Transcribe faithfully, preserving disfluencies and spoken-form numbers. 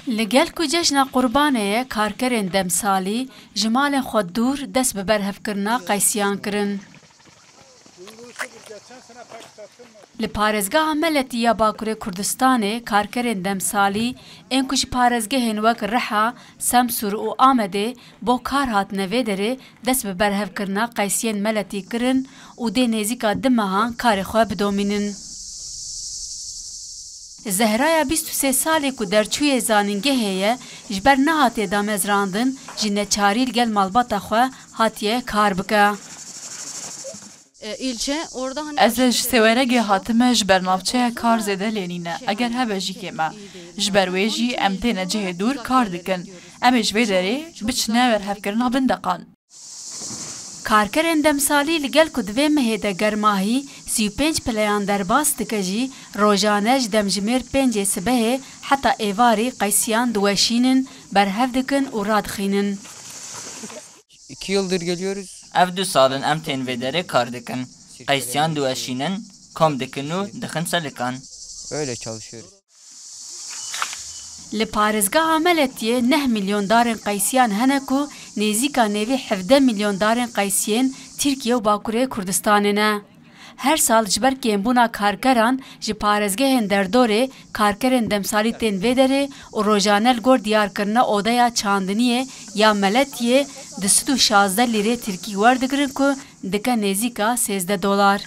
Li gel ku cejna Qurbanê ye, karkerên demsalî ji malên xwe dûr dest bi berhevkirina qeysiyan kirin. Li parêzgeha Meletî ya Bakurê Kurdistanê karkerên demsalî ên ku ji parêzgehên wek Riha, Semsûr û Amedê bo kar hatine vê derê dest bi berhevkirina qeysiyên Meletî kirin û dê nêzîka du mehan karê xwe bidomînin. Zehraya bîst û sê salî ku derçûyê zanîngehê ye, ji ber nehatê damezrandin ji neçarî li gel malbata xwe hatiye kar bike. Ez ji Sêweregê hatime, ji ber navçeya kar zêde lê nîne, eger hebe jî kêm e. Ji ber wê jî em têne cihê dûr kar dikin. Em ê ji vê derê biçine berhevkirina bin deqan. Karkerên demsalî li gel ku di vê mehê de germahî sî û pênc pileyan derbas dike jî, rojane ji demjimêr pêncê sibehê heta êvarî qeysiyan diweşînin, berhev dikin û radixînin. İki yıldır geliyoruz. Ev du sal in em tên vê derê kar dikin. Qeysiyan diweşînin, kom dikin û dixin selikan. Öyle çalışıyoruz. Li parêzgeha Meletiyê neh milyon darên qeysiyan hene ku nêzîka nêvî hevdeh milyon darên qeysiyên Tirkiye û Bakurê Kurdistanê ne. Her sal ji ber kêmbûna karkeran ji parêzgehên derdorê karkerên demsalî tên vê derê û rojane li gor diyarkirina odeya çandiniyê ya Meletiyê du sed û şazdeh lîrê tirkî werdigirin ku dike nêzîka sêzdeh dolar.